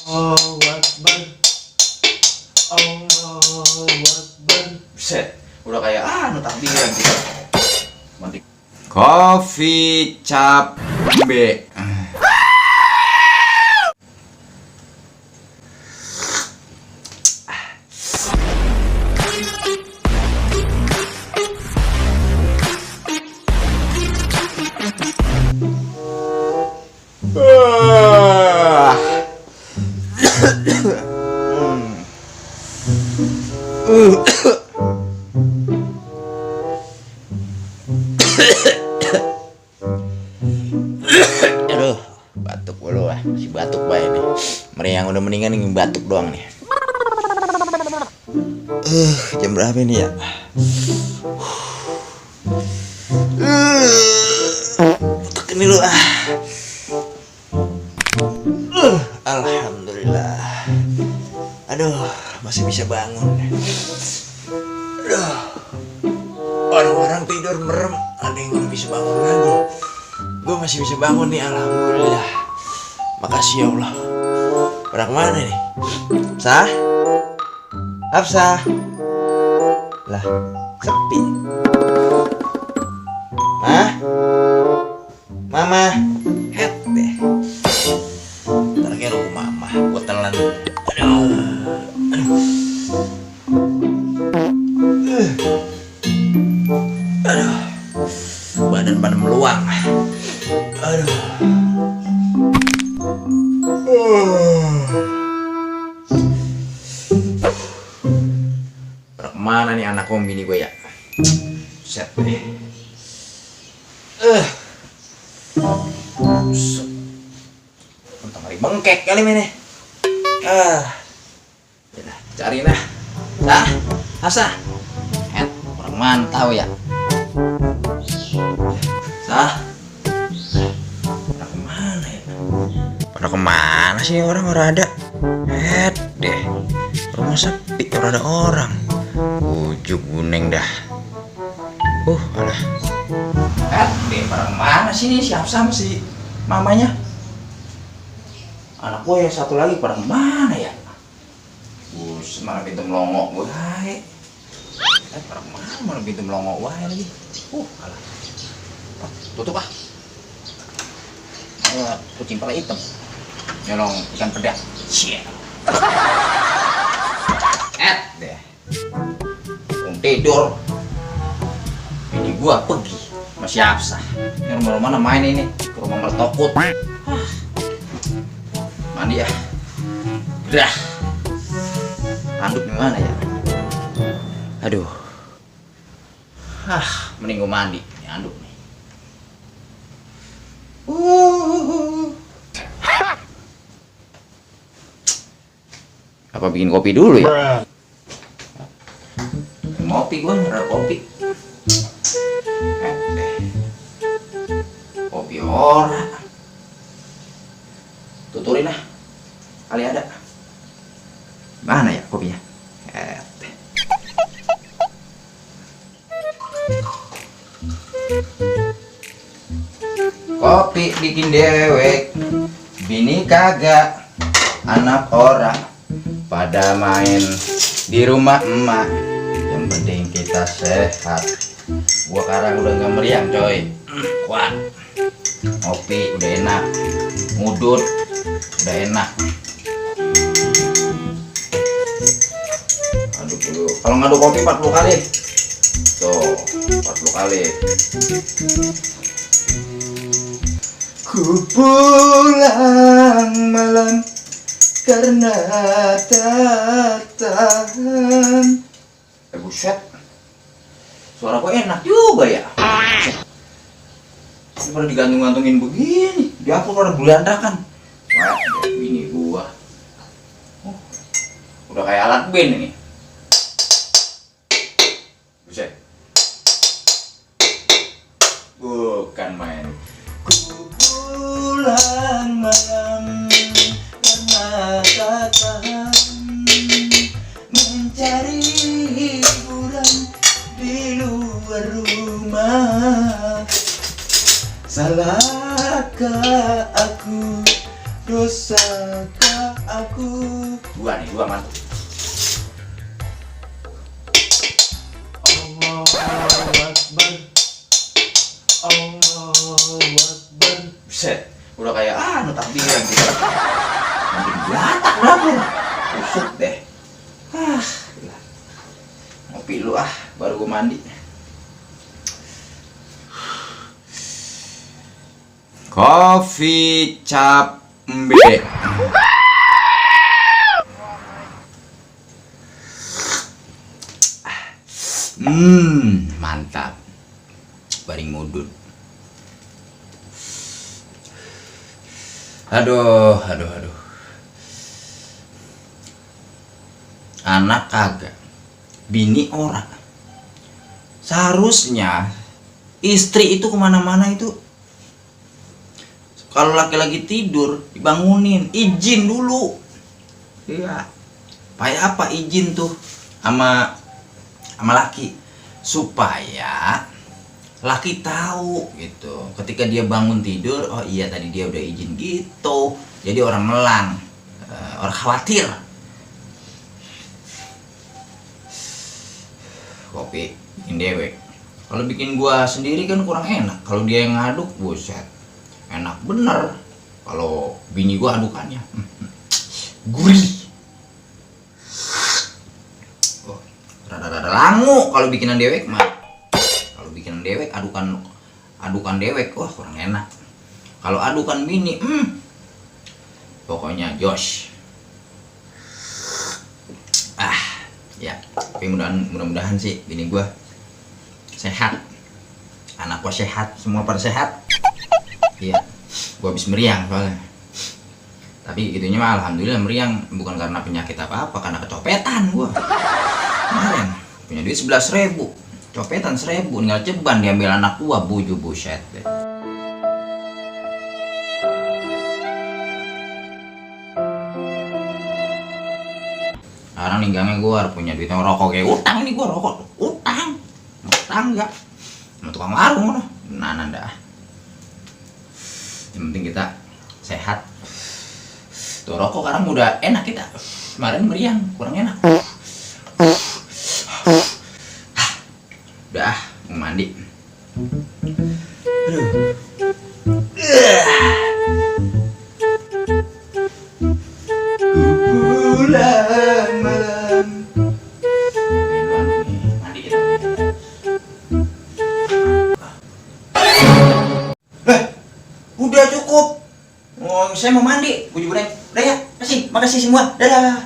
Allahu Akbar, Allahu Akbar. Buset, udah kayak takbiran gitu. Mati. Kopi cabe. Aduh, batuk dulu lah, masih batuk bae nih. Meriang udah mendingan nih, batuk doang nih. Jam berapa ini ya? Batuk ini lu ah. Alhamdulillah. Aduh, masih bisa bangun. Aduh. Orang-orang tidur merem, ada yang belum bisa bangun lagi. Gue masih bisa bangun nih, alhamdulillah. Makasih ya Allah. Pada kemana nih? Sah? Hafsah? Lah, sepi. Mah? Mama? Het deh. Ntar kira rumah mama, gue telan. Aduh, badan pada meluang. Aduh. Kemana nih anak bini gue ya? Set deh. Untung hari bengkek kali ini. Yaudah, cari nah. Sah, Hafsah. Orang mantau ya. Sah. Pada kemana ya? Pada kemana sih orang ada? Deh. Rumah sepi, orang ada orang. Ujuk kuning dah. Alah. Deh, pada kemana sih nih si Hafsah si mamanya? Anak gue yang satu lagi pada kemana ya? Mana pintu melongo gue. Pada kemana mana pintu melongo gue lagi? Alah. Tutup ah. Kucing pala hitam nyolong ikan peda. Cie. Deh. Tidur. Ini gua pergi. Masih Hafsah. Ini rumah mana main ini? Ke rumah mertokut. Mandi ya. Udah. Handuk di mana ya? Aduh. Mending gua mandi. Ini handuk nih. Apa bikin kopi dulu ya? Ngopi gue, ada kopi. Kopi ora. Tuturin lah. Kali ada. Mana ya kopinya? Kopi bikin dewek, bini kagak, anak ora pada main di rumah emak. Yang penting kita sehat. Gua sekarang udah nggak meriang coy. Kuat. Kopi udah enak, ngudut udah enak. Aduk dulu. Kalau ngaduk kopi 40 kali. Tuh, 40 kali. Ku pulang malam karena tak tahan. Buset. Suara kok enak juga ya. Pada digantung-gantungin begini. Di aku pada belantakan. Wah, bini gua. Udah kayak alat band ini. Buset. Bukan main. Ku pulang malam karena tak tahan mencari hiburan di luar rumah. Salahkah aku, dosakah aku. Dua masuk. Allahu Akbar. Allahu Akbar. Buset, udah kayak takbiran kita. Makin gelatak dapur. Busuk deh. Gila. Ngopi lu baru gua mandi. Kopi cabe. Mantap. Baring mudut. Aduh. Anak kagak, bini ora. Seharusnya istri itu kemana-mana itu, kalau laki-laki tidur dibangunin, izin dulu. Iya. Kayak apa izin tuh sama laki, supaya laki tahu gitu. Ketika dia bangun tidur, oh iya tadi dia udah izin gitu. Jadi orang melang, orang khawatir. Kopi bikin dewek. Kalau bikin gua sendiri kan kurang enak. Kalau dia yang ngaduk, buset, enak bener. Kalau bini gua adukannya gurih. Oh, rada-rada langu kalau bikinan dewek mah. Kalau bikinan dewek adukan dewek, wah kurang enak. Kalau adukan bini, pokoknya Josh. Ya, tapi mudah-mudahan sih bini gua sehat, anak gua sehat, semua pada sehat. Iya, gua habis meriang soalnya. Tapi gitunya mah alhamdulillah meriang, bukan karena penyakit apa-apa, karena kecopetan gua. Kemarin punya duit 11.000, copetan 1.000, tinggal ceban diambil anak gua, buset deh. Sekarang ninggangnya gue harus punya duit rokok kayak utang nih, gue rokok utang enggak sama tukang warung mana dah. Yang penting kita sehat. Tuh rokok sekarang udah enak kita, kemarin meriang kurang enak. Udah mau mandi. Bulan malam. Mandi kita. Udah cukup. Oh, saya mau mandi. Puji Budaya. Udah ya. Makasih semua. Dadah.